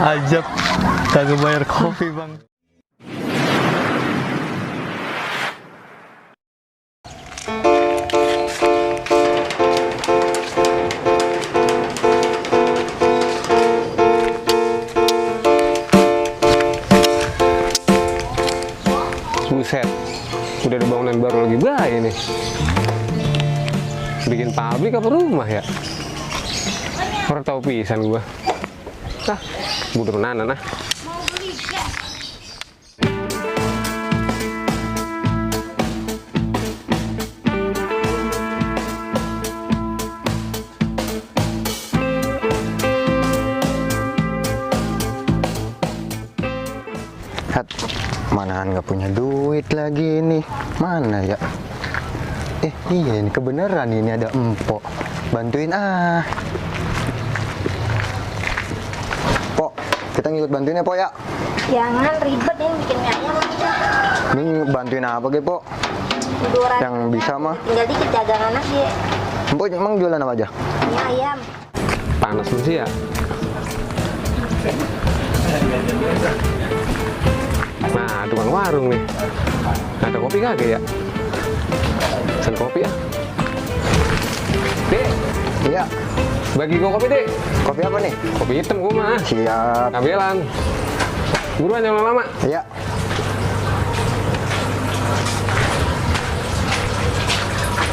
Ajab, kagak bayar kopi bang. Buset, udah ada bangunan baru lagi baik nih. Bikin pabrik apa rumah ya? Orang tahu pisan gua. Ah, budak nanan ah. Mana nggak punya duit lagi nih, mana ya? Iya ini kebenaran ini ada empok, bantuin ah. Pok, kita ngikut bantuin ya Pok ya? Jangan ribet ya bikin mie ayam aja. Ini bantuin apa ge Pok? Yang bisa mah. Tinggal dikit dagangan aja. Empok emang jualan apa aja? Mie ayam. Panas lu sih ya. Nah, tukang warung nih. Ada kopi kagak ya? Pesen kopi ya? Dek, Iya. bagi gua kopi dek. Kopi apa nih? Kopi hitam gua mah. Siap. Ngambilan. Buruan jangan lama. Iya.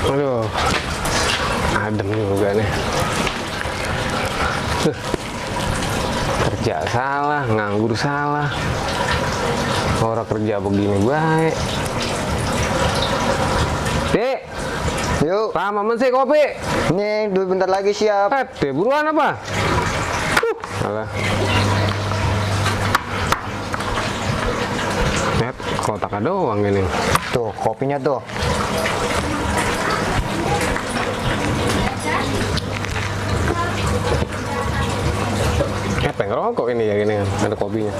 Aduh, adem juga nih. Kerja salah, nganggur salah. Orang kerja begini baik. Dek, Yuk. lama men sih kopi. Nih, duit bentar lagi siap. Dek, buruan apa? Alah. Lihat, kotak doang ini. Tuh, kopinya tuh. Pengen rokok ini ya gini kan, ada kopinya.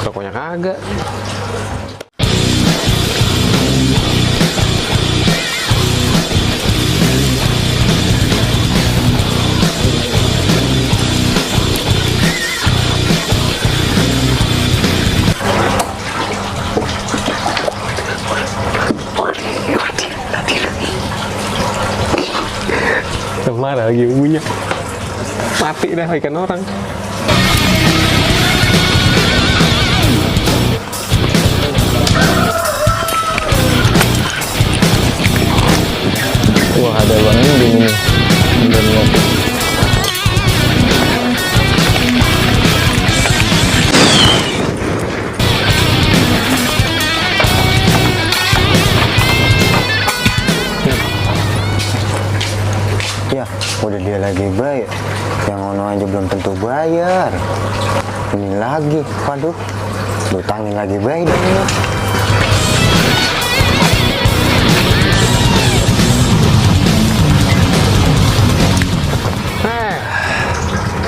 Rokoknya kagak. Kemana lagi bunyinya? Mati dah ikan orang. Wah ada bang ini nih. Dan ngopi. Ya, udah dia lagi bayar. Yang ono aja belum tentu bayar. Ini lagi, waduh. Utangin lagi bayar ini.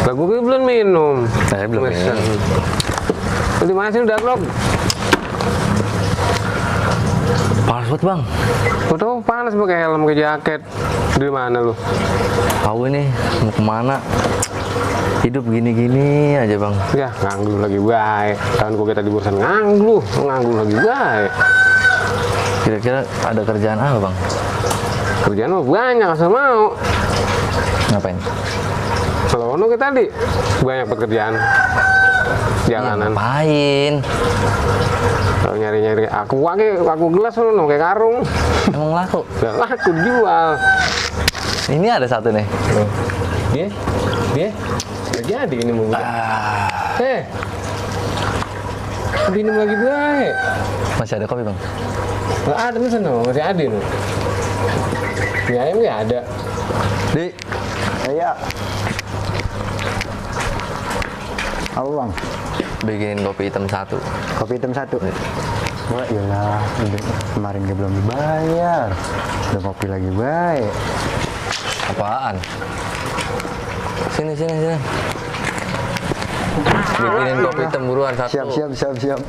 Lagu gue belum minum. Saya belum minum. Di mana sih udah vlog? Panas banget bang. Tuh panas pakai helm, pakai jaket. Di mana lu? Tahu ini mau kemana? Hidup gini-gini aja bang. Ya nganggur lagi baik. Tahun gue kita di bursan nganggur lagi baik. Kira-kira ada kerjaan apa bang? Kerjaan mah banyak asal mau. Ngapain? Kalau ono kita tadi banyak pekerjaan jalanan. Ngapain? Kalau nyari-nyari aku gelas lu kayak karung. Emang laku? Gak laku jual. Ini ada satu nih. Dia udah jadi ini mau buka. Minum lagi baik. Masih ada kopi bang? Gak ada nih sana, masih ada nih. Mie ayam nggak ada. Di. Iya. Apa bang? Bikinin kopi hitam satu. Kopi hitam satu. Wah iyalah, kemarin dia belum dibayar. Udah kopi lagi baik. Apaan? Sini. Bikinin kopi hitam buruan satu. Siap.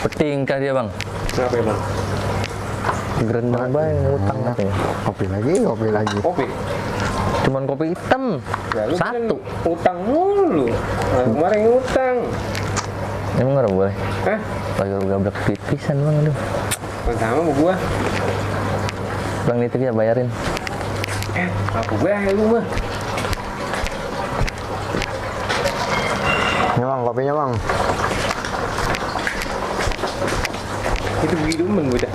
Peting kah dia bang? Berapa ya bang? Gerendang bae ngutang katanya. Kopi lagi. Kopi. Cuman kopi hitam. Ya, lu Satu. kan utang mulu. Nah, kemarin utang. Emang nggak boleh? Hah? Lagi gabrak pipisan bang, aduh. Sama sama gua. Bang nitip ya bayarin. Aku bayar lu mah. Ini bang, kopinya bang. Itu begitu men gue dah.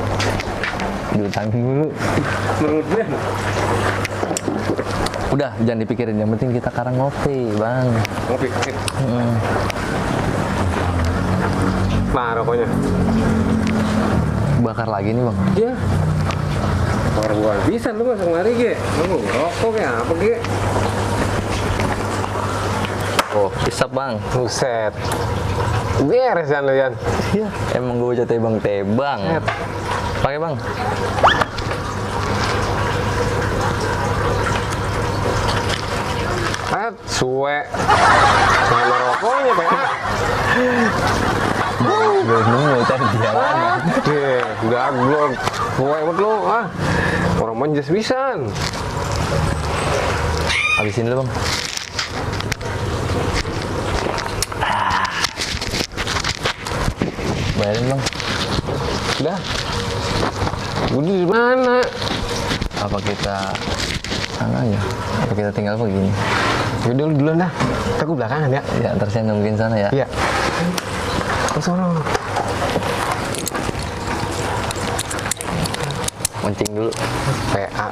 Diutangin dulu. Menurut gue. Udah, jangan dipikirin. Yang penting kita sekarang ngopi, bang. Kopi. Nah, rokoknya. Bakar lagi nih, bang. Iya. Orang gua bisa lu masuk mari ge. Lu mau rokok kayak apa ge? Oh, isap, bang. Buset. Beres kan lu Yan. Iya. Emang gue baca tebang-tebang. Pakai, bang. Suwe. Sama rokoknya, Pak. Gue nunggu cari jalan. Gaglok. Suwe buat lu, ah. Orang manjas pisan. Habisin dulu, bang. Bayarin, bang. Udah. Udah di mana? Apa kita sana aja? Apa kita tinggal begini? Udah lu duluan dah. Aku belakangan ya. Ya, ntar saya nungguin sana ya. Iya. Ke sono. Mancing dulu. PA.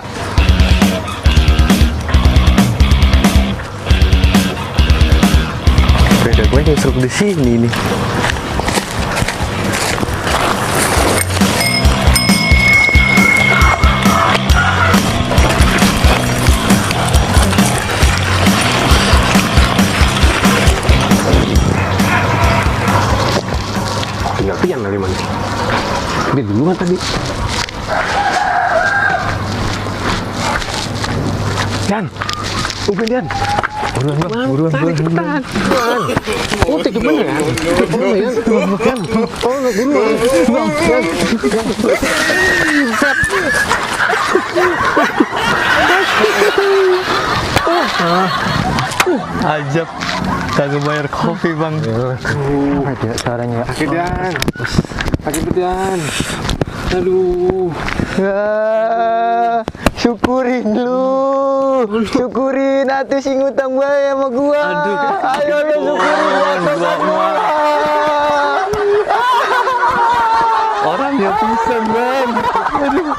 Beda gue nyusruk di sini nih. Tinggal pian kali mana? Dia duluan tadi. Yan, udah Yan. Buruan. Cepetan. Oh, itu gimana ya? Oh, Yan. Yan. Oh, buruan. Yan. Ajab. Kagak bayar kopi, bang. Ada caranya ya. Sakit Yan. Sakit Yan. Aduh. Syukurin lu. Syukurin atuh sing utang bae sama gua. Aduh. Ayo lu syukurin sama gua. Orang dia pisan, bang. Aduh.